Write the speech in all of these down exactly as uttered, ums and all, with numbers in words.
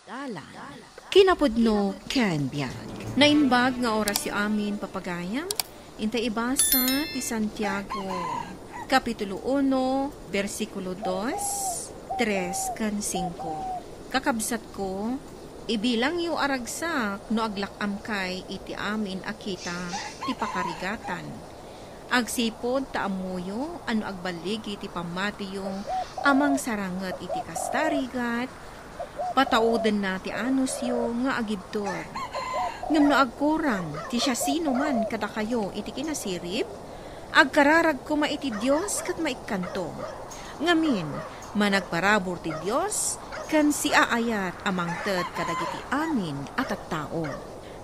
Dalan, kinapudno ken biag. Naimbag nga orasyo amin, papagayam. Inta ibasa ti Santiago, Kapitulo uno, bersikulo dos, tres, ken singko. Kakabsatko, ibilangyo a ragsak no aglak-amkay iti amin a kita ti pakarigatan. Agsipud ta ammoyo a no agballigi ti pammatiyo a mangsaranget iti kasta a rigat, pataudenna ti anusyo nga agibtur. Ngem no agkurang ti siasinoman kadakayo iti kinasirib, agkararag koma iti Dios ket maikkanto. Ngamin, managparabur ti Dios ken siaayat a mangted kadagiti amin a tattao.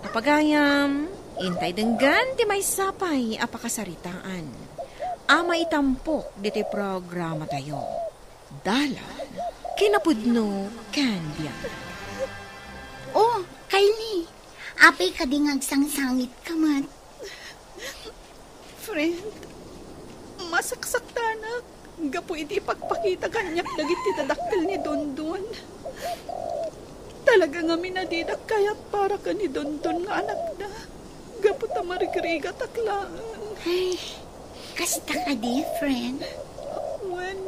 Papagayam, intay denggen ti maysa pay a pakasaritaan a maitampok ditoy programatayo. Dalan, kinapudno ken biag. Oh, Kylie, apay kadi nga agsangsangitka met? Friend, masaksaktanak gapu iti ipakpakita kaniak dagiti dadakkel ni Dondon. Talaga ngamin a didak kayat para ken ni Dondon nga anakda, gapu ta marigrigatak laeng. Ay, kasta kadi, friend? Wen,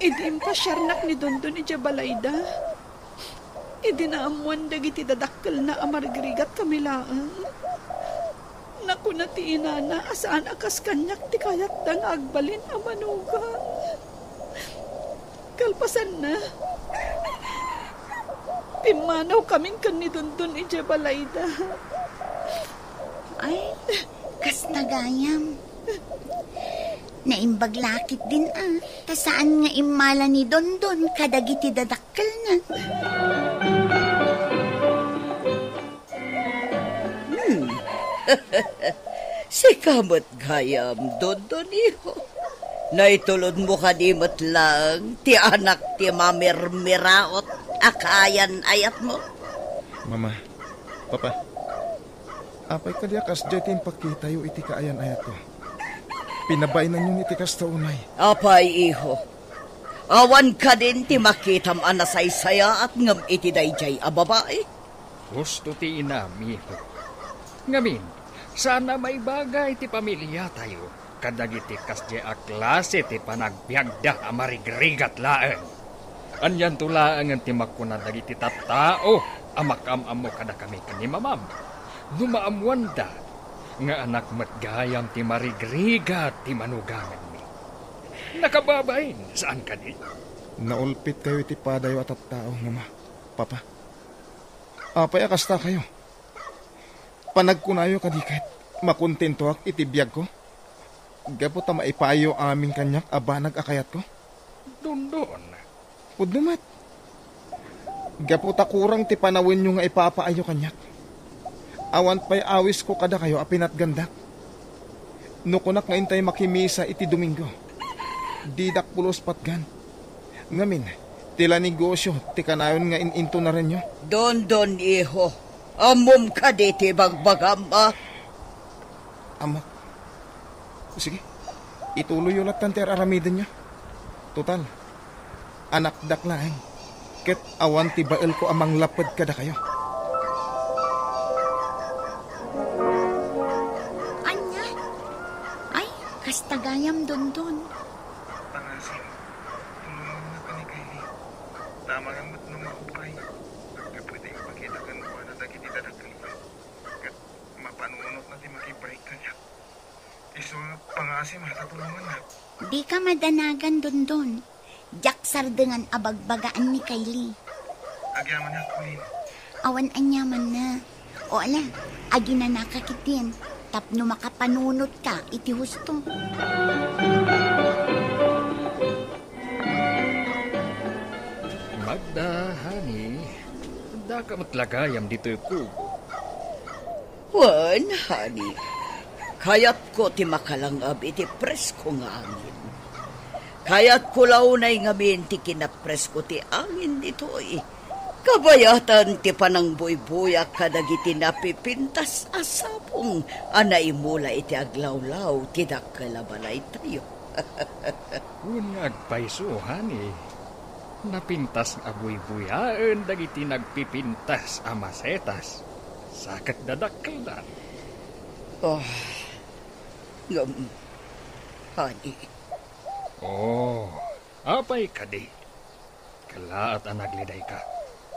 idi impasiarnak ni Dondon idiay balayda, idi naammoan dagiti dadakkelna a marigrigat kami laeng, nakuna ti inana a saan a kas kaniak ti kayatda nga agbalin a manugang. Kalpasanna, pimmanaw kamin ken ni Dondon idiay balayda. Ay, kasta gayam. Naimbag la ketdin a, ta saan nga immala ni Dondon kadagiti dadakkelna. Hmm. Sika met gayam, Dondon, iho. Naitulodmo kadi met laeng ti anak ti mamirmiraot a kaayan-ayatmo? Mama, Papa, apay kadi a kasdiay ti impakitayo iti kaayan-ayatko? Pinabainanyon iti kasta unay. Apay, iho? Awan kadin ti makitam a nasaysayaat ngem iti daydiay a babai? Husto ti inam, iho. Ngamin, saan a maibagay ti pamiliatayo kadagiti kasdiay a klase ti panagbiagda a marigrigat laeng. Anianto laengen ti makuna dagiti tattao a makaam-ammo kadakami ken ni mamam, no maammoanda nga anak met gayam ti marigrigat ti manugangenmi? Nakababain, saan kadi? Naulpitkayo iti padayo a tattao, Mama, Papa. Apay a kastakayo? Panagkunayo kadi ket makontentoak iti biagko? Gapu ta maipaayyo amin kaniak a banag a kayatko? Dondon. Pudno met. Gapu ta kurang ti panawenyo nga ipapaayyo kaniak. Awan pay awisko kadakayo a pinatgandak. No kunak nga intay makimisa iti Domingo, didak pulos patgan. Ngamin, ti la negosio ti kanayon nga in-intunarenyo. Dondon, iho, ammom kadi ti bagbagam, a? Ammok. Sige, ituloyyo lattan ti ar-aramidenyo. Total, anakdak laeng, ket awan ti baelko a manglapped kadakayo. Ania? Ay, kasta gayam, Dondon. Pangasim, tulongannak ni Kylie. Amangan met no maupay. Gapu iti impakita kenkuana dagiti dadakkelyo. Ket mapanunotna ti makibain kaniak. Isu a pangasim a tatulongannak. Dika madanagan, Dondon. Diak sardengan a bagbagaan ni Kylie. Agyamanak, Pauline. Awan aniamanna. O ala, aginanaka ketdin tapno makapanunotka iti husto. Magda, honey, daka met la gayam ditoy kubo. Wen, honey, kayatko ti makalang-ab iti presko nga angin. Kayatko la unay ngamin ti kinapresko ti angin ditoy. Kabayatan ti panangbuybuyak kadagiti napipintas a sapong a naimula iti aglawlaw ti dakkel a balaytayo. Wen nga agpayso, honey. Napintas nga buybuyaen dagiti nagpipintas a masetas. Sa ket dadakkelda. Oh, ngem, honey. Oh, apay kadi? Kallaat a nagledayka.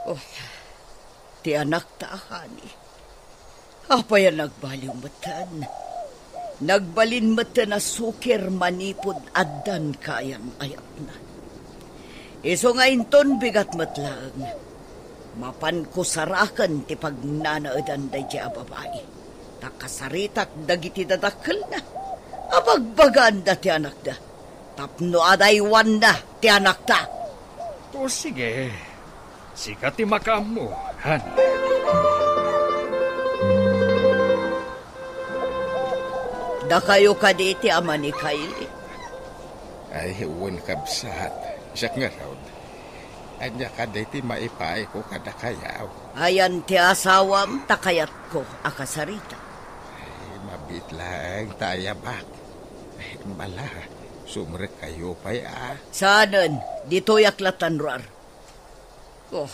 Oh, ti anakta a honey. Apay a nagbaliw metten? Nagbalin metten a sukir manipud addan kaayan-ayatna. Isu nga inton bigat met laeng, mapanko saraken ti pagnanaedan daydiay a babai. Ta kasaritak dagiti dadakkelna, a bagbagaanda ti anakda. Tapno adaywanna ti anakta. O sige, sika ti makaammo, han. Dakayo kadi ti ama ni Kylie? Ay, wen, kabsat. Siak ngarud. Ania kadi ti maipaayko kadakayo? Ayan ti asawam, ta kayatko a kasarita. Ay, mabiit laeng ta ayabak. Bala, sumrekkayo pay a. Saanen, ditoyak lattan ruar. Oh.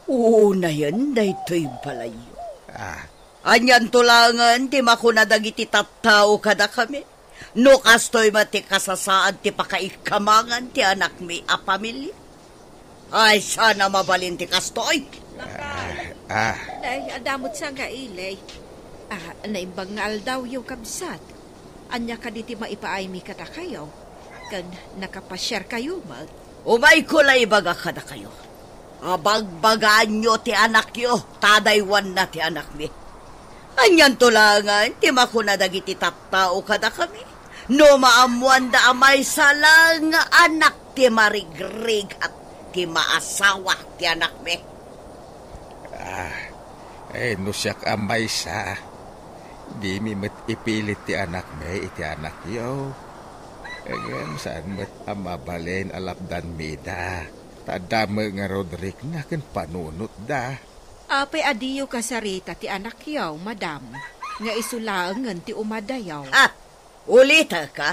Unayen daytoy balayyo. Ah. Anianto laengen ti makuna dagiti tattao kadakami? No kastoy met ti kasasaad ti pakaikamangan ti anakmi a pamilia? Ay, saan a mabalin ti kastoy? Ah, ah. Nay, adda met sa nga ili. Ah, naimbag nga aldawyo, kabsat. Ania kadi ti maipaaymi kadakayo? Ken nakapasiarkayo met? Umayko la ibaga kadakayo. Abagbagaanyo ti anakyo, ta adaywanna ti anakmi. Anianto laengen ti makuna dagiti tattao kadakami? No maammoanda a maysa laeng nga anak ti marigrigat ti maasawa ti anakmi. Ah, eh, no siak a maysa, dimi met ipilit ti anakmi iti anakyo. Ngem saan met a mabalin a lapdanmi ida, ta adda met ngarud rikna ken panunotda. Apay a diyo kasarita ti anakyo, madam, nga isu laengen ti umadayo? Ah, ulitek, a?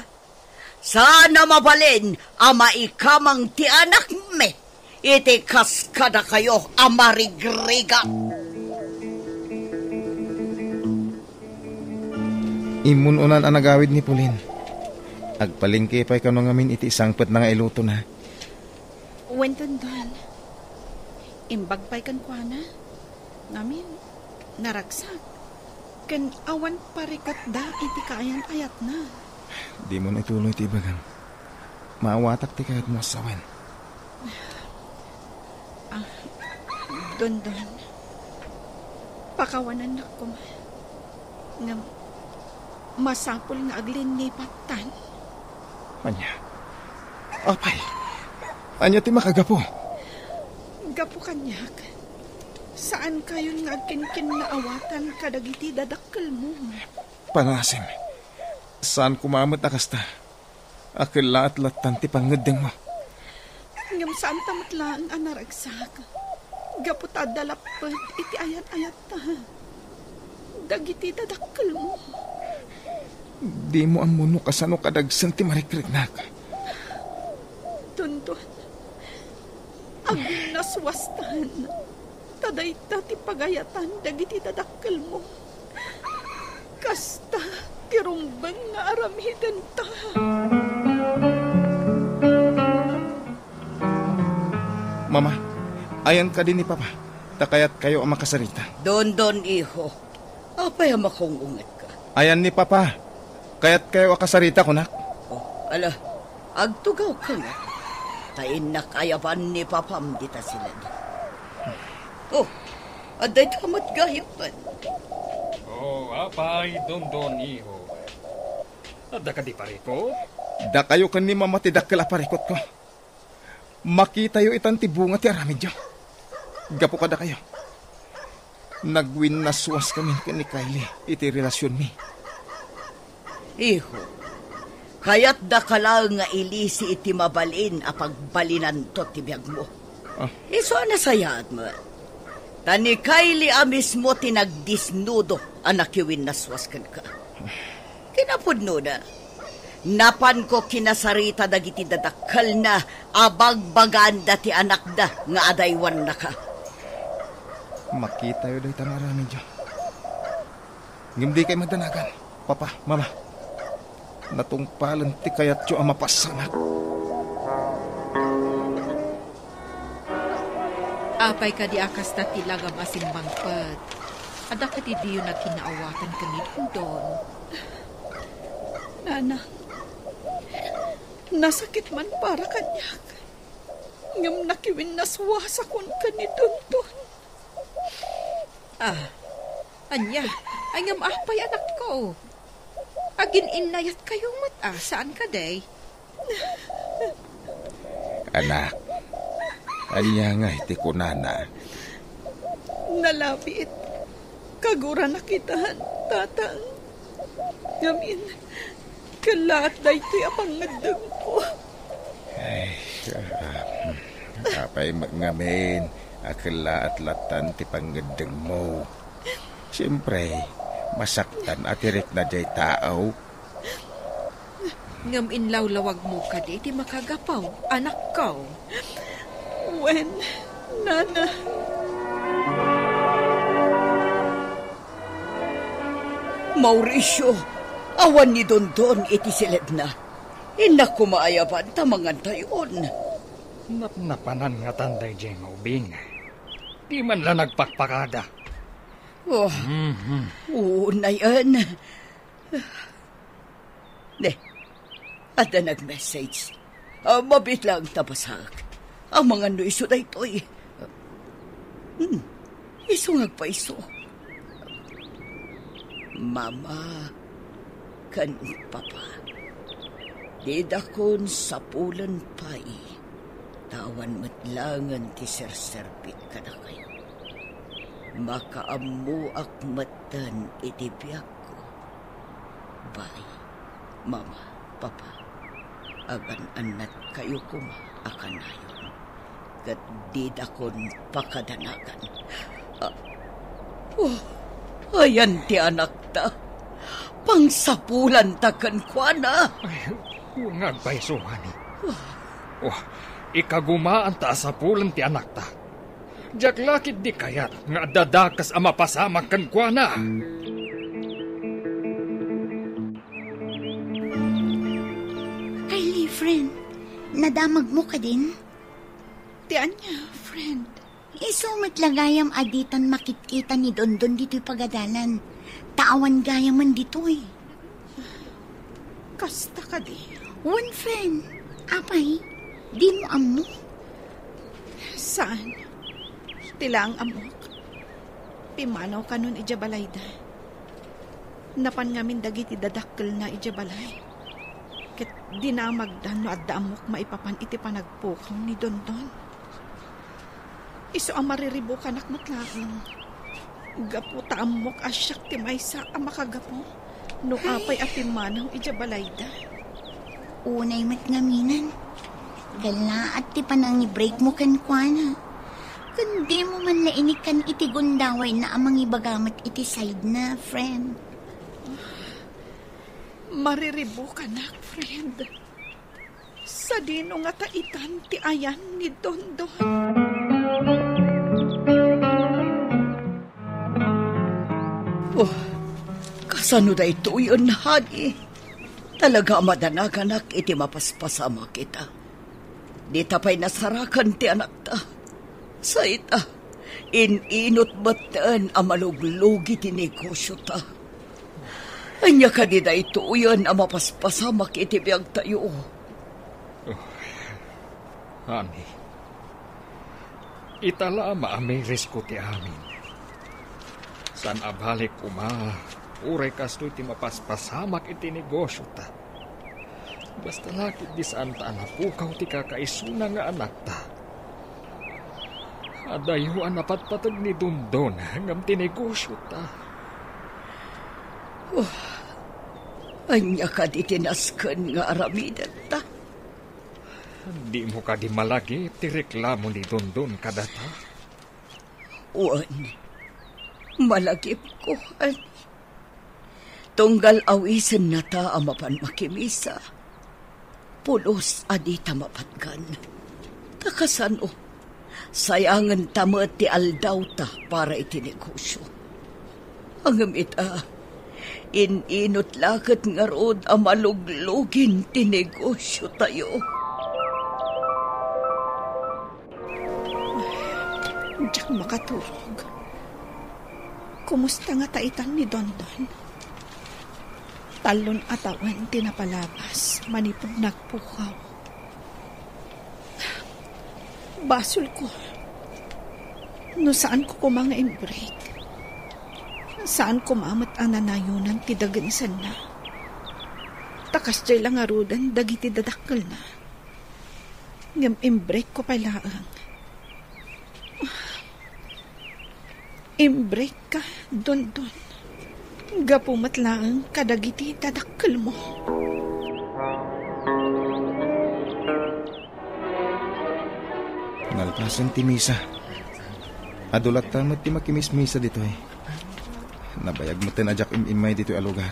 Saan a mabalin a maikamang ti anakmi iti kas kadakayo a marigrigat. Immun-unan a nagawid ni Pauline. Agpalengke pay kano ngamin iti sangpetna nga ilutona. Wen, Dondon. Imbag pay kenkuana. Ngamin, naragsak. Ken awan parikutda iti kaayan-ayatna. Dimon ituloy ti ibagam. Maawatak ti kayatmo a sawen. Ah, Dondon. Pakawanennak koma. Ngem, masapul nga aglinnipat tan. Ania? Apay, ania ti makagapu? Gapu kaniak, saankayon nga agkinkinnaawatan kadagiti dadakkelmo. Pangasim, saan koma met a kasta. Akellaat lattan ti pangngeddengmo. Ngem saanta met laeng a naragsak, gapu ta adda lapped iti ayan-ayatta dagiti dadakkelmo. Dimo ammo no kasano kadagsen ti marikriknak. Dondon, agnaswastan. Ta dayta ti pagayatan dagiti dadakkelmo. Kasta ti rumbeng nga aramidenta. Mama, ayan kadi ni Papa, ta kayatkayo a makasarita. Dondon, iho. Apay a makaung-ungetka? Ayan ni Papa. Kayatkayo a kasarita, kunak. Oh, ala, agtugawka nga. Ta innak ayaban ni Papam dita silad. Oh, adda ita met gayapan. Oh, apay, Dondon, iho. Adda kadi parikut? Dakayo ken ni Mama ti dakkel a parikutko. Makitayo itan ti bunga ti aramidyo. Gapu kadakayo, nagwinnaswaskamin ken ni Kylie iti relasionmi. Iho, kayatdaka laeng nga ilisi iti mabalin a pagbalinanto ti biagmo. Ah. Isu a nasayaat met. Ta ni Kylie a mismo ti nagdisnudo a nakiwinnaswas kenka. Kinapudnona, Napanko kinasarita dagiti dadakkelna a bagbagaanda ti anakda nga adaywannaka. Makitayo dayta nga aramidyo. Ngem dikay madanagan, Papa, Mama. Natungpalen ti kayatyo a mapasamak. Apay kadi a kasta ti lagam a simmangpet? Adda kadi diyo nagkinaawatan ken ni Dondon? Nana, nasakit man para kaniak. Ngem nakiwinnaswasakon ken ni Dondon. Ah, ania? Ay, ngem apay, anakko? Agin-innayatkayo met, a, saan kadi? Anak, ania ngay ti kunana? Nalabit. Kaguranak itan, Tatang. Ngamin, kellaat daytoy a pangngeddengko. Ay, ah, apay met ngamin a kellaat lattan ti pangngeddengmo? Siempre, masaktan a ti rikna diay tao. Ngem inlawlawagmo kadi ti makagapu, anakko? Wen, Nana. Mauricio, awan ni Dondon iti siledna. Innak koma ayaban ta mangantayon. Napnapanan ngatan daydiay nga ubing. Di man la nagpakpakada. Oh, mhm. Unayen. Ne, adda nag-message. Ah, mabiit laeng ta basaek. Amangan no isu daytoy. Hmm, isu nga agpaiso. Mama ken Papa, didakon sapulen pay, ta awan met laengen ti serserbik kadakayo. Makaammoak metten iti biagko. Bay, Mama, Papa, agan-annadkayo koma a kanayon, ket didakon pakadanagan. Ah, oh, ayan ti anakta. Pangsapulanta kenkuana. Ay, nga agpaiso, honey. Oh, ikagumaanta a sapulen ti anakta. Diak la ketdi kayat nga adda dakes a mapasamak kenkuana. Kylie, friend, nadamagmo kadin? Ti ania, friend? Isu met la gayam a ditan makitkita ni Dondon ditoy pagadalan. Ta awan gayamen ditoy. Kasta kadi? Wen, friend. Apay, dimo ammo? Saan? Ti laeng ammok. Pimmanaw kanon idiay balayda. Napan ngamin dagiti dadakkelna idiay balay. Ket dinamagda no adda ammok maipapan iti panagpukaw ni Dondon. Isu a mariribukanak met laeng. Gapu ta ammok a siak ti maysa a makagapu no apay a pimmanaw idiay balayda. Unay met ngaminen. Kellaat ti panangibreakmo kenkuana. Ken dimo man la inikkan iti gundawayna a mangibaga met iti sidena, friend. Mariribukanak, friend. Sadino ngata itan ti ayan ni Dondon? Oh, kasano daytoyen, honey? Talaga a madanaganak iti mapaspasamak ita. Dita pay nasarakan ti anakta. Sayta, in-inut metten a maluglugi ti negosyota. Ania kadi daytoyen a mapaspasamak iti biagtayo? Oh, honey, ita la a maamirisko ti amin. Saan a bale koma, uray kastoy ti mapaspasamak iti negosyota. Basta la ketdi saanta a napukaw ti kakaisuna nga anakta. Adayo a napatpateg ni Dondon ngem ti negosyota. Oh, ania kadi ti nasken nga aramidenta? Dimo kadi malagip ti reklamo ni Dondon kadata? Wen, malagipko, ani. Tunggal awisennata a mapan makimisa, pulos a dita mapatgan. Ta kasano, sayangenta met ti aldawta para iti negosio. Ngem ita, in-inot la ket ngarud a maluglugin ti negosiotayo. Diak makaturog. Kumusta ngata itan ni Dondon? Tallon a tawen ti napalabas manipud nagpukaw. Basolko no saanko koma nga imbreak. Saan koma met a nanayonan ti dagensenna. Ta kasdiay la ngaruden dagiti dadakkelna. Ngem imbreakko pay laeng. Imbreakka, Dondon. Gapu met laeng kadagiti dadakkelmo. Nalpasen ti misa. Adu latta met ti makimismisa ditoy. Nabayag metten a diak im-immay ditoy a lugar.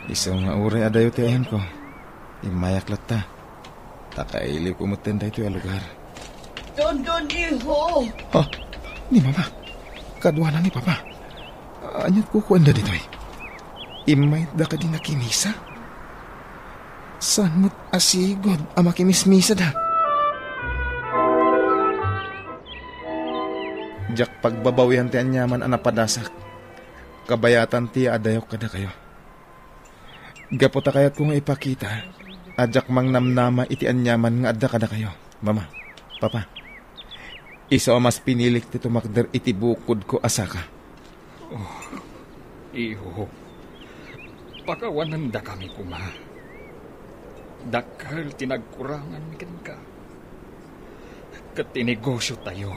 Isu nga uray adayo ti ayanko, immayak latta. Ta kailiwko metten daytoy a lugar. Dondon, iho! Ha? Ni Mama? Kaduana ni Papa? Ania't kukuanda ditoy? Immayda kadi nakimisa? Saan met a sigud a makimismisada? Diak pagbabawian ti aniaman a napadasak. Kabayatan ti adayok kadakayo. Gapu ta kayatko nga ipakita a diak mangnamnama iti aniaman nga adda kadakayo, Mama, Papa. Isu a mas pinilik ti tumakder iti bukodko a saka. Oh, iho, pakawanendakami koma. Dakkel ti nagkuranganmi kenka. Ket ti negosiotayo,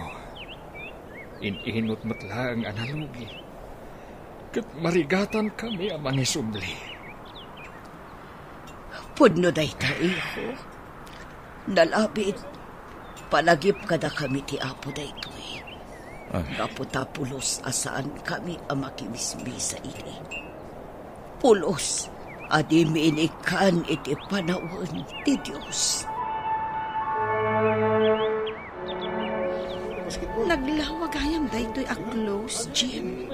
in-inot met laeng a nalugi. Ket marigatankami a mangisubli. Pudno dayta, iho. Nalabit, palagip kadakami ti Apo daytoy. Ah. Gapu ta pulos a saankami a makimismisa idi. Pulos a dimi inikkan iti panawen ti Dios. Naglawa gayam daytoy a close, Jim.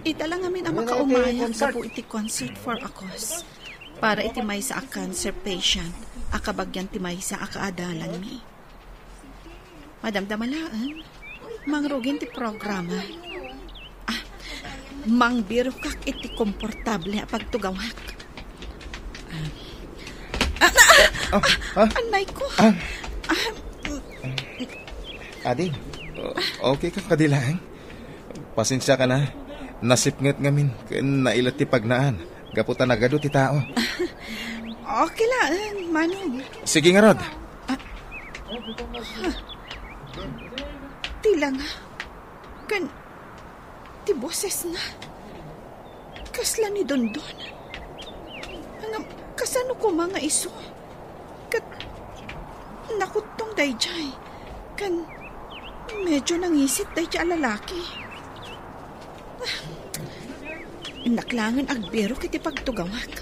Ita la ngamin a makaumaya gapu iti concert for a cause para iti maysa a cancer patient a kabagyan ti maysa a kaadalanmi. Madamdama laeng, mangrugin ti programa. Ah, mangbirokak iti komportable a pagtugawak. Ah, ah, ah, ah, ah, anay ko. Ah. Ah, Ading, okay ka kadi laeng? Pasensiakan a, nasipnget ngamin ken nailet ti pagnaan gapu ta nagadu ti tao. Okay laeng, Manong. Sige ngarud. Ah. Ha? Ti langa ken ti bosesna kasla ni Dondon. Ngem kasano koma nga isu? Ket nakuttong daydiay, ken medyo nangisit daydiay a lalaki. Innak laengen agbirok iti pagtugawak.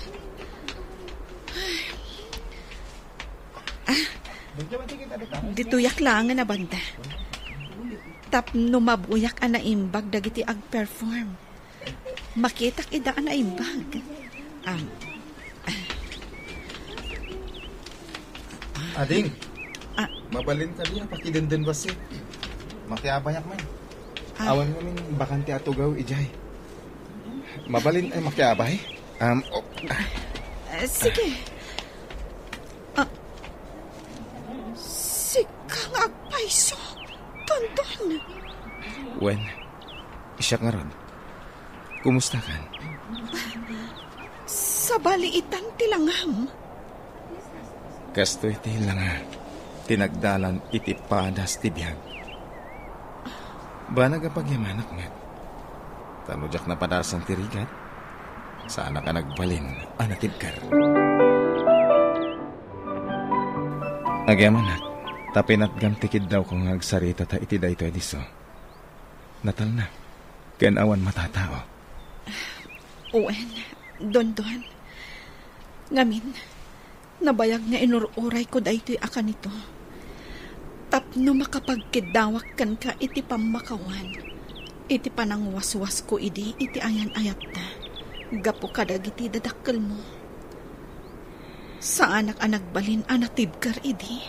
Ah, ditoyak laengen a banda. Tapno mabuyak a naimbag dagiti agperform. Makitak ida a naimbag. Am, Ading, ah, mabalin kadi a pakidenden bassit? Makiabayak man. Ah. Awan ngamin bakante a tugaw idiay. Mabalin a makiabay? Um, oh. Ah, sige. Ah, sika nga agpayso, Tonton. Wen, siak ngarud. Kumustakan? Sabali itan ti langam. Kastoy ti langa ti nagdalan iti padas ti biag. Banag a pagyamanak met. Ta no diak napadasan ti rigat, saanak a nagbalin a natibker. Agyamanak, ta pinatgam ti kiddawko nga agsaritata iti daytoy a disso. Natalna, ken awan matatao. Wen, Dondon. Ngamin, nabayag nga inur-urayko daytoy a kanito. Tapno makapagkiddawak kenka iti pammakawan, iti panangwaswasko idi iti ayan-ayatta, gapu kadagiti dadakkelmo. Saanak a nagbalin a natibker idi.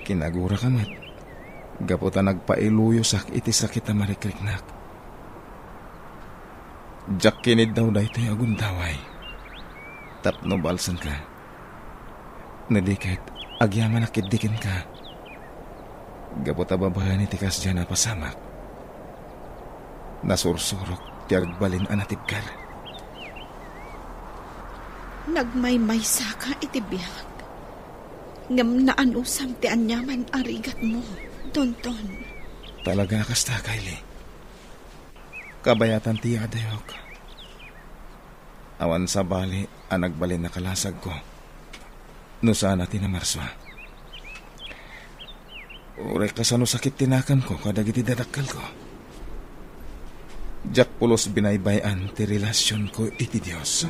Kinaguraka met, gapu ta nagpailuyosak iti sakit a marikriknak. Diak kiniddaw daytoy a gundaway tapno balsenka. No di ket, agyamanak ketdi kenka. Gapu ta babaen iti kasdiay a napasamak, nasursurok ti agbalin a natibker. Nagmaymaysaka iti biag, ngem naanusam ti aniaman a rigatmo, Dondon. Talaga a kasta, Kylie. Kabayatan ti yadayok. Awan sabali a nagbalin a kalasagko no saan a ti namarsua. Uray kasano sakit ti nakamko kadagiti dadakkelko. Diak pulos binaybay-an ti relasionko iti Dios.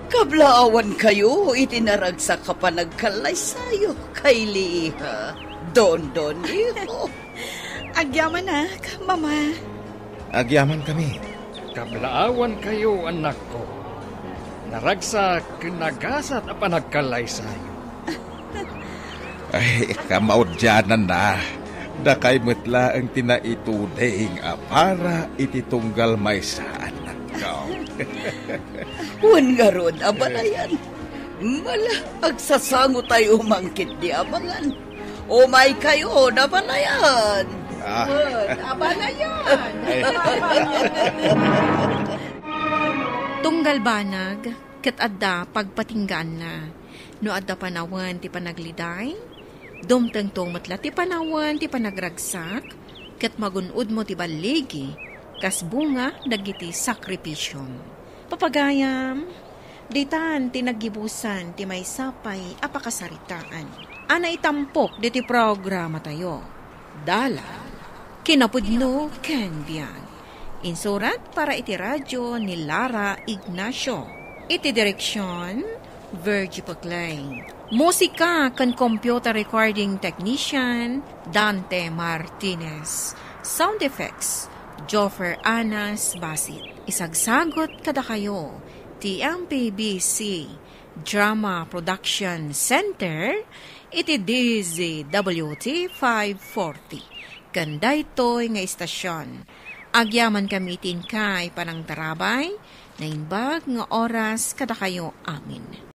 Kablaawankayo iti naragsak a panagkallaysayo, Kylie iha, Dondon iho. Agyamanak, Mama. Agyamankami. Kablaawankayo, annakko. Naragsak ken nagasat a panagkallaysayo. Ay, kamaudiananna. Dakay met laeng ti naituding a para iti tunggal maysa, annakko. Wen ngarud, abalayan. Mala, agsasangotayo man ketdi a mangan. Umaykayo, abalayan. Ah. Wen, abalayan. Ay. Tunggal banag, ket adda pagpatinggaanna. No adda panawen ti panagliday, dumtengto met la ti panawen ti panagragsak, ket magun-odmo ti balligi kas bunga dagiti sakripisiom. Papagayam, ditan ti naggibusan ti maysa pay a pakasaritaan a naitampok diti programatayo. Dala, kinapudno ken biag. Insurat para iti radio ni Lara Ignacio. Iti direksion, Virgie Paclay. Musika ken computer recording technician, Dante Martinez. Sound effects, Joffer Anas Basit. Isagsagut kadakayo ti M P B C Drama Production Center iti D Z W T five forty. Ken daytoy nga istasion, agyamankami iti inkay panangtarabay, naimbag nga oras kadakayo amin.